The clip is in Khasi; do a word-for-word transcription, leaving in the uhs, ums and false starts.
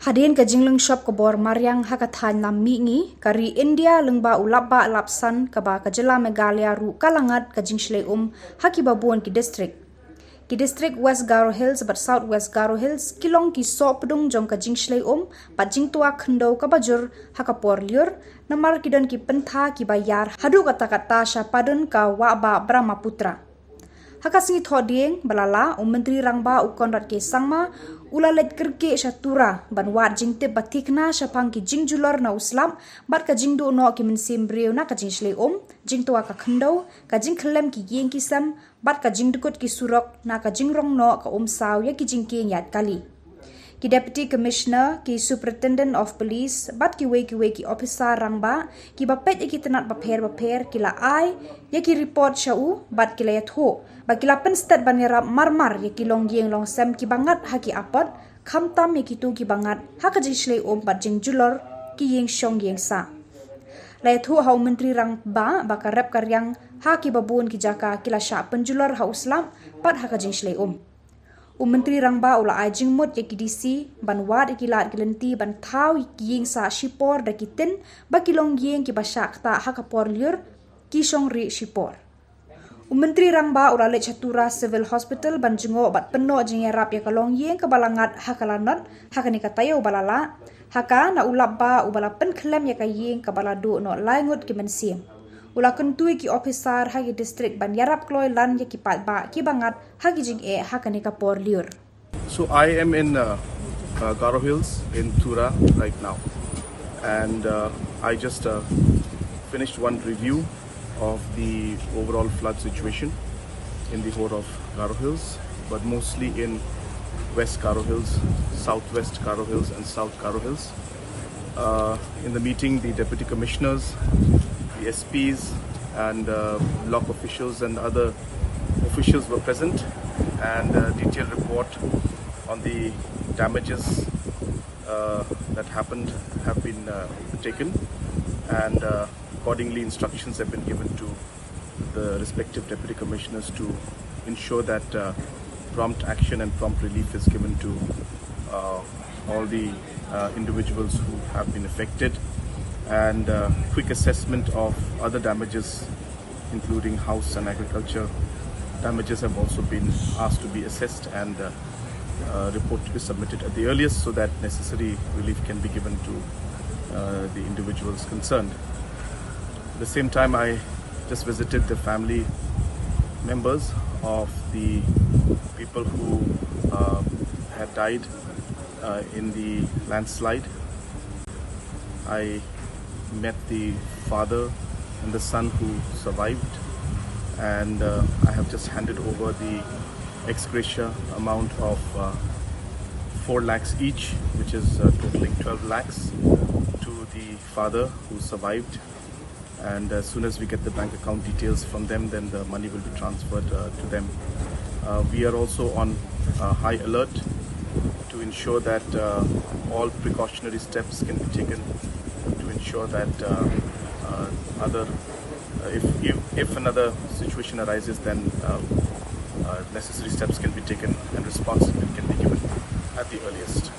Hadien ka jinglong shop ka bor mariang ha ka thaiñ lam mihngi, ka ri India lyngba u lapbah lapsan kaba ka jylla Meghalaya ruh ka la ngat ka jingshlei um ha kiba bun ki district. Ki district West Garo Hills bad South West Garo Hills ki long ki sohpdung jong ka jingshlei um bad jingtwa khyndew kaba jur ha ka por lyiur, namar ki don ki pyntha kiba ïar haduh katta katta sha padon ka wahbah Brahmaputra. Ha ka sngi Thohdieng ba la lah, u Myntri Rangbah u Conrad K Sangma u la leit kyrkieh sha Tura ban wad jingtip ba thikna shaphang ki jingjulor na u slap bad ka jingduh noh ki mynsiem briew na ka jingshlei um, jingtwa ka khyndew, ka jingkhyllem ki ïing ki sem bad ka jingdkut ki surok na ka jingrong noh ka umsaw ïa ki jingkieng ïaid kali. Ki Deputy Commissioner, ki Superintendent of Police bad kiwei kiwei ki ophisar rangbah kiba peit ïa ki tnat bapher bapher ki la ai ïa ki report sha u bad ki la ïathuh ba ki la pynsted ban ïarap marmar ïa ki longïing longsem kiba ngat ha ki apot, khamtam ïa kito kiba ngat ha ka jingshlei um bad jingjulor ki ïing shong ïing sah. La ïathuh ha u Myntri Rangbah ba ka rep ka riang ha kiba bun ki jaka ki la shah pynjulor ha u slap bad ha ka jingshlei um. U Myntri Rangbah u la ai jingmut ïa ki D C ban wad ïa ki lad ki lynti ban thaw ïa ki ïing sah shipor da ki tin ba ki longïing kiba shah ktah ha ka por lyiur ki shong rieh shipor. U Myntri Rangbah u la leit sha Tura Civil Hospital ban jngoh bad pynnoh jingïarap ïa ka longïing kaba la ngat ha ka lanot ha kane ka taïew ba la lah, ha ka na u lapbah uba la pynkhyllem ïa ka ïing kaba la duh noh lai ngut ki mynsiem. U la kyntu ïa ki ophisar ha ki district ban ïarap kloi lan ïa ki paidbah kiba ngat ha ki jingeh ha kane ka por lyiur. So I am in uh, uh, Garo Hills in Tura right now, and uh, I just uh, finished one review of the overall flood situation in the whole of Garo Hills, but mostly in West Garo Hills, Southwest Garo Hills, and South Garo Hills. Uh, in the meeting, the deputy commissioners, the S Ps, and uh, block officials and other officials were present, and a detailed report on the damages uh, that happened have been uh, taken, and uh, accordingly, instructions have been given to the respective deputy commissioners to ensure that uh, prompt action and prompt relief is given to uh, all the uh, individuals who have been affected, and uh, quick assessment of other damages, including house and agriculture damages, have also been asked to be assessed and uh, uh, report to be submitted at the earliest so that necessary relief can be given to uh, the individuals concerned. At the same time, I just visited the family members of the people who uh, had died uh, in the landslide. I met the father and the son who survived, and uh, I have just handed over the ex gratia amount of uh, four lakhs each, which is uh, totaling twelve lakhs, to the father who survived. And as soon as we get the bank account details from them, then the money will be transferred uh, to them. Uh, we are also on uh, high alert to ensure that uh, all precautionary steps can be taken to ensure that uh, uh, other, uh, if, if, if another situation arises, then uh, uh, necessary steps can be taken and response can be given at the earliest.